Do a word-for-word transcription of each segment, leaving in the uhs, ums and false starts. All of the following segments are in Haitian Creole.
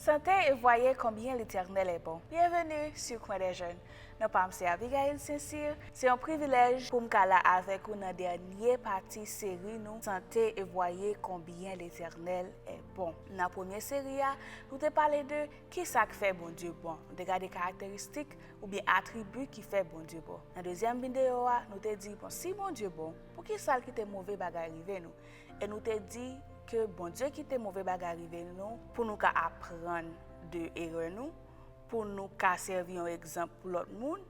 Sentez et voyez combien l'Éternel est bon. Bienvenue sur Coin des Jeunes. Non pa m se Abigail Saint-Cyr. Se yon privilèj pou m ka la avèk ou nan dènye pati seri nou, Sentez et voyez combien l'Éternel est bon. Nan premye seri a, nou te pale de kisa k fè Bondye bon. Nou te gade karakteristik oubyen atribi ki fè Bondye bon. Nan dezyèm videyo a, nou te di, bon, si Bondye bon, poukisa l kite move bagay rive nou? E nou te di ke Bondye kite move bagay rive nou pou nou ka aprann de erè nou, pou nou ka sèvi yon egzanp pou lòt moun,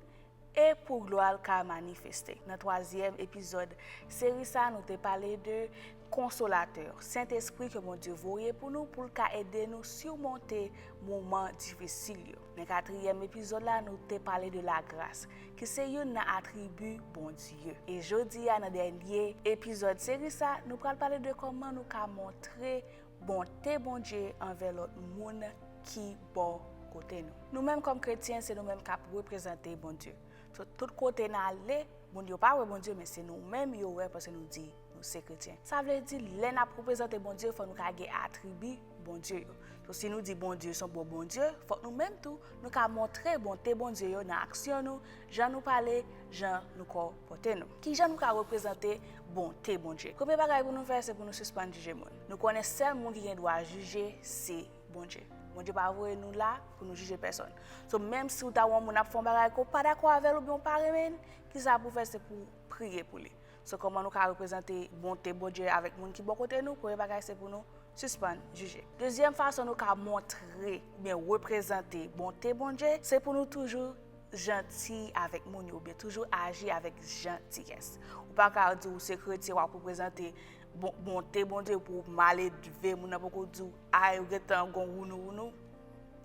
e pou glwa l ka manifeste. Nan twazyèm epizòd seri sa, nou te pale de Konsolatè, Sentespri ke Bondye voye pou nou, pou l ka ede nou simonte moman difisil yo. Nan katriyèm epizòd la, nou te pale de lagras, ki se youn nan atribi Bondye. E jodi a, nan dènye epizòd seri sa, nou pral pale de kòman nou ka montre bonte Bondye anvè lòt moun ki bò kote nou. Nou menm kòm kretyen, se nou menm k ap reprezante Bondye. So, tout kote n ale, moun yo pa wè Bondye, men se nou menm yo wè paske nou di nou se kretyen. Sa vle di, lè n ap reprezante Bondye, fò nou ka gen atribi Bondye yo. So, si nou di Bondye se yon bon Bondye, fòk nou menm tou, nou ka montre bonte Bondye yo nan aksyon nou, jan nou pale, jan nou konpòte nou. Kijan nou ka reprezante bonte Bondye? Premye bagay pou nou fè, se pou nou sispann jije moun. Nou konnen sèl moun ki gen dwa jije, se Bondye. Bondye pa voye nou la pou nou jije pèsòn. So, menm si w ta wè yon moun ap fè yon bagay ke w pa dakò avè l oubyen w pa renmen l, kisa pou w fè? Se pou w priye pou li. So, kòman nou ka reprezante bonte Bondye avèk moun ki bò kote nou? Premye bagay, se pou nou sispann jije. Dezyèm fason nou ka montre oubyen reprezante bonte Bondye, se pou nou toujou janti avèk moun yo, oubyen toujou aji avèk jantiyès. Ou pa ka di w se kretyen, w ap reprezante bon, bonte Bondye pou w maledve moun nan poko di w, ay, ou gentan gon wounou wounou.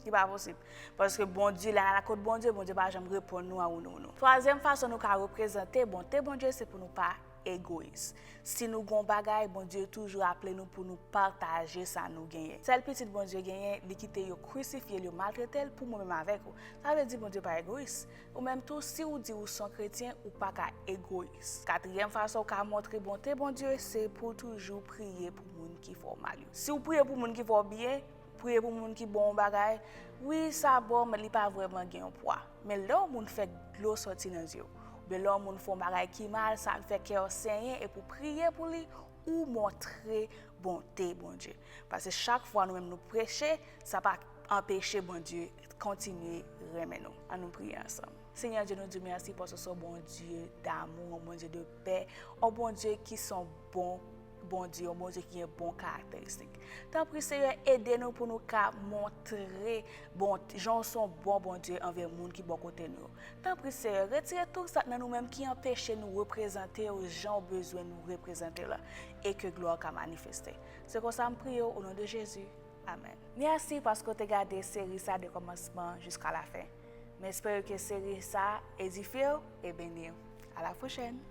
Li pa posib. Paske Bondye, lè n al kot Bondye, Bondye pa janm reponn nou a wounou wounou. Twazyèm fason nou ka reprezante bonte Bondye, se pou nou pa egoyis. Si nou gon bagay, Bondye toujou aple nou pou nou pataje sa nou genyen. Sèl pitit Bondye genyen, li kite yo krisifye l, yo maltrete l pou mwen menm avèk ou. Sa vle di Bondye pa egoyis. Ou menm tou, si w di w se yon kretyen, ou pa ka egoyis. Katriyèm fason w ka montre bonte Bondye, se pou w toujou priye pou moun ki fè w mal yo. Si w priye pou moun ki fè w byen, priye pou moun ki ba w yon bagay, wi, sa bon, men li pa vrèman gen yon pwa. Men lè yon moun fè dlo sòti nan zye w, oubyen lè yon moun fè yon bagay ki mal, sa fè kè w senyen epi w priye pou li, ou montre bonte Bondye. Paske chak fwa nou menm nou peche, sa pa anpeche Bondye kontinye renmen nou. An nou priye ansanm. Senyè Dye, nou di w mèsi paske w se yon Bondye damou, yon Bondye de pè, yon Bondye ki se yon bon Bondye, yon Bondye ki gen bon karakteristik. Tanpri, Senyè, ede nou pou nou ka montre bon, jan w se yon bon Bondye anvè moun ki bò kote nou yo. Tanpri, Senyè, retire tout sa k nan nou menm ki anpeche nou reprezante w jan w bezwen nou reprezante la, e ke glwa w ka manifeste. Se konsa m priye w, o non de Jezi. Amèn. Mèsi paske w te gade seri sa de kòmansman jiska lafen. M espere ke seri sa edifye w e beni w. A la pwochèn!